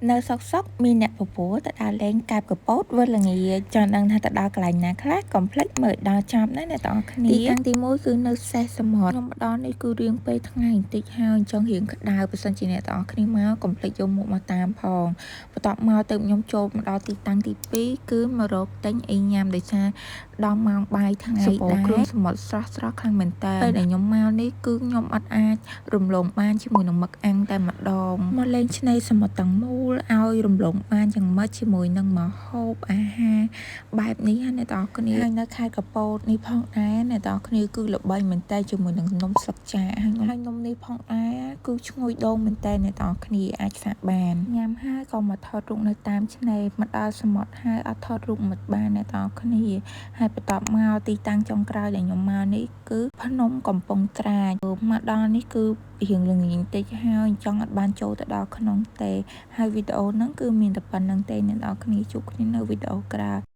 នៅសុកសុកមានអ្នកពពោទៅដើរលេងកែបកពតវិលល្ងាចចង់ដឹងថាទៅដល់កន្លែងណាខ្លះកុំភ្លេចមើលដល់ចប់ណាអ្នកទាំងអស់គ្នាទីតាំងទី1គឺនៅសេះសមុទ្រខ្ញុំមកដល់នេះគឺរៀងពេលថ្ងៃបន្តិចហើយអញ្ចឹងរៀងក្តៅបើសិនជាអ្នកទាំងអស់គ្នាមកកុំភ្លេចយកមួកមកតាមផងបន្ទាប់មកទៅខ្ញុំចូលមកដល់ទីតាំងទី2គឺមករកទិញអីញ៉ាំដោយសារដល់ម៉ោងបាយថ្ងៃដែរគ្រឿងសមុទ្រស្រស់ស្រស់ខ្លាំងមែនតើពេលដែលខ្ញុំមកនេះគឺខ្ញុំអត់អាចរំលងបានជាមួយនឹងមឹកអាំងតែម្ដងមកលេងឆ្នេរសមុទ្រទាំងមូលឲ្យរំលងបានយ៉ាងម៉េចជាមួយនឹងម្ហូបអាហារបែបនេះណាអ្នកទាំងអស់គ្នាហើយនៅខេត្តកពតនេះផងដែរអ្នកទាំងអស់គ្នាគឺល្បីមែនតើជាមួយនឹងនំស្លឹកចាហើយហើយនំនេះផងដែរគឺឈ្ងុយដូងមែនតើអ្នកទាំងអស់គ្នាអាចសាកបានញ៉ាំហើយក៏មកថតរូបនៅតាមឆ្នេរមកដល់សមុទ្រហើយអត់ថតរូបមិនបានអ្នកទាំងអស់គ្នាហើយបន្ទាប់មកទីតាំងចុងក្រោយដែលខ្ញុំមកនេះគឺភ្នំកំពង់ត្រាចមកដល់នេះគឺរៀងល្ងាចបន្តិចហើយអញ្ចឹងអត់បានចូលទៅដល់ក្នុងទេហើយវីដេអូហ្នឹងគឺមានតែប៉ុណ្្នឹងទេអ្នកនរគ្នាជួបគ្នានៅវីដេអូក្រោយ។